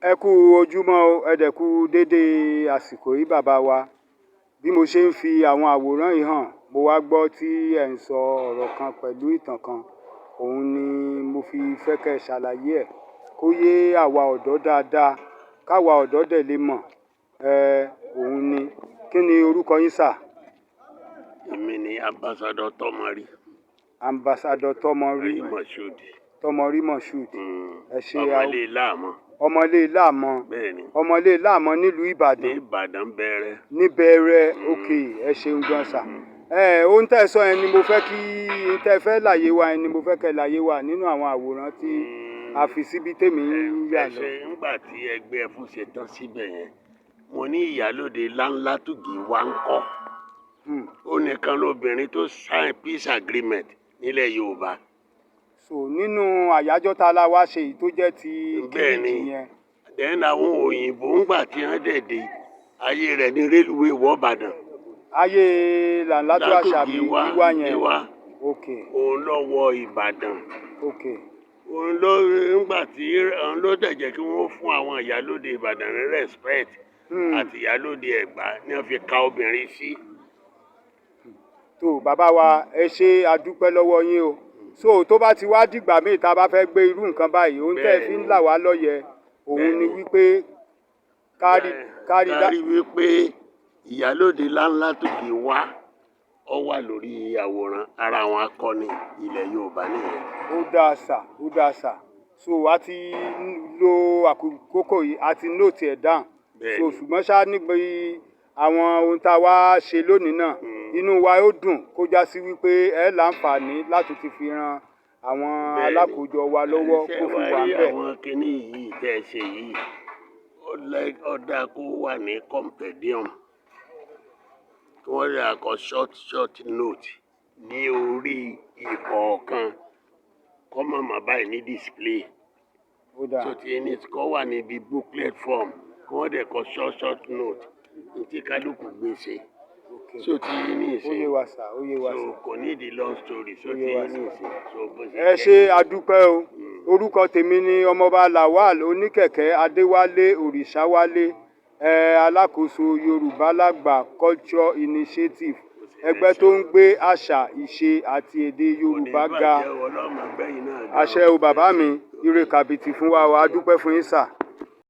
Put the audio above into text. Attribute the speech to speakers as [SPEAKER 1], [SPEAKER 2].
[SPEAKER 1] Ẹ kú ojúmọ́ o, ẹ dẹ̀ kú dédé àsìkò yìí, bàbá wa. Bí mo ṣe ń fi àwọn àwòrán yìí hàn, mo wá gbọ́ tí ẹ̀ ń sọ ọ̀rọ̀ kan pẹ̀lú ìtàn kan. Òun ni mo fi fẹ́ kẹ́ ẹ ṣàlàyé ẹ̀ kó yé àwa ọ̀dọ́ dáadáa, káwa ọ̀dọ́ dẹ̀ lè mọ̀. Òun ni kí ni orúkọ yín, sir?
[SPEAKER 2] Èmi ni Ambassador Tọmọrí.
[SPEAKER 1] Ambassador Tọmọrí.
[SPEAKER 2] Moshood.
[SPEAKER 1] Tọmọrí Moshood. Ẹ ṣe.
[SPEAKER 2] Ọmọlé láàmú.
[SPEAKER 1] Ọmọlé Láàmọ́.
[SPEAKER 2] Bẹ́ẹ̀ni.
[SPEAKER 1] Ọmọlé Láàmọ́ nílùú
[SPEAKER 2] Ní
[SPEAKER 1] Ìbàdàn.
[SPEAKER 2] Ìbàdàn bẹ̀rẹ̀.
[SPEAKER 1] Níbẹ̀rẹ̀. OK, ẹ ṣeun gan, sir. Ohun tẹ́ ẹ sọ yẹn ni mo fẹ́ kí n tẹ́ ẹ fẹ́ láyé wa yẹn ni mo fẹ́ kẹ́ láyé wa nínú àwọn àwòrán tí a fi síbi tèmi ń yà
[SPEAKER 2] Ẹ
[SPEAKER 1] lọ.
[SPEAKER 2] ṣe. Ńgbà tí ẹgbẹ́ ẹfun ṣe tán síbẹ̀ yẹn, mo ní ìyálóde Láńlátùgì wa ń kọ́. Ó nìkan lóbìnrin tó sign peace agreement nílẹ̀ Yorùbá.
[SPEAKER 1] So nínú àyájọ́ tá a la wá ṣe yìí tó jẹ́ ti
[SPEAKER 2] Bẹ́ẹ̀ ni.
[SPEAKER 1] Kíríjì yẹn.
[SPEAKER 2] Then àwọn òyìnbó, ńgbà tí wọ́n dẹ̀ dé, ayé rẹ̀ ní rélùwé wọ̀ Ìbàdàn.
[SPEAKER 1] Ayé Làǹlátú Àṣàbí
[SPEAKER 2] wá
[SPEAKER 1] wíwá yẹn.
[SPEAKER 2] Wá. Òun lọ wọ Ìbàdàn. Òun ló ńgbà tí òun ló dẹ̀ jẹ́ kí wọ́n fún àwọn ìyálóde Ìbàdàn ní respect àti ìyálóde Ẹ̀gbá ní wọ́n fi ka obìnrin sí.
[SPEAKER 1] Tó bàbá wa, ẹ ṣe, àdúpẹ́ lọ́wọ́ yín o. So tó bá ti wá dìgbà míì tá a bá fẹ́ gbé irú nǹkan báyìí, ohun tẹ́ ẹ fi ń là wá lọ́yẹ̀ òun ni wípé kárí kárí dá
[SPEAKER 2] Kárí wípé ìyálóde Láńlátùgì wá, ọ wà lórí àwòrán ara àwọn akọni ilẹ̀ Yorùbá nìyẹn.
[SPEAKER 1] Ó dáa, sir, ó dáa, sir. So a ti lo àkókò yìí, a ti note ẹ̀ down. So ṣùgbọ́n ṣá, níbi àwọn ohun tá a wá ṣe lónìí náà, inú wa ó dùn kó já sí wípé ẹ láǹfààní láti ti fi ran àwọn alákòójọ wa lọ́wọ́
[SPEAKER 2] Ṣé
[SPEAKER 1] kó fi
[SPEAKER 2] wàá
[SPEAKER 1] wà
[SPEAKER 2] rí
[SPEAKER 1] ńbẹ̀.
[SPEAKER 2] àwọn kinní yìí tẹ́ ẹ ṣe yìí, ó dáa kó wà ní compendium, kí wọ́n lè kọ short short note ní orí ìkọ̀ọ̀kan, kọ́ mọ̀mọ́ báyìí ní display.
[SPEAKER 1] Ó dáa.
[SPEAKER 2] So ti ní kọ́ wà níbi booklet form, kí wọ́n dẹ̀ kọ short short note ní tí kálukú gbé ṣe. So ti ní
[SPEAKER 1] Ó
[SPEAKER 2] ìsìn
[SPEAKER 1] yé wa, sir, ó yé wa,
[SPEAKER 2] so
[SPEAKER 1] sir.
[SPEAKER 2] Kò ní di long story. So
[SPEAKER 1] Ó yé
[SPEAKER 2] ti
[SPEAKER 1] wa,
[SPEAKER 2] ní
[SPEAKER 1] sir.
[SPEAKER 2] ìsìn, so bó ṣe
[SPEAKER 1] Ẹ
[SPEAKER 2] jẹ́.
[SPEAKER 1] ṣe, àdúpẹ́ o. Orúkọ tèmi ni Ọmọọba Lawal Oníkẹ̀kẹ́ Adéwálé Òrìṣàwálé, alákòóso Yorùbá Lágbà Culture Initiative, ẹgbẹ́ tó ń gbé àṣà, ìṣe àti èdè Yorùbá
[SPEAKER 2] Kò ní
[SPEAKER 1] ga.
[SPEAKER 2] bàjẹ́, ọlọ́mọ gbẹ̀yìn náà gan.
[SPEAKER 1] Àṣẹ o, bàbá mi. Ire kàbìtì fún wa o. A dúpẹ́ fún yín, sir.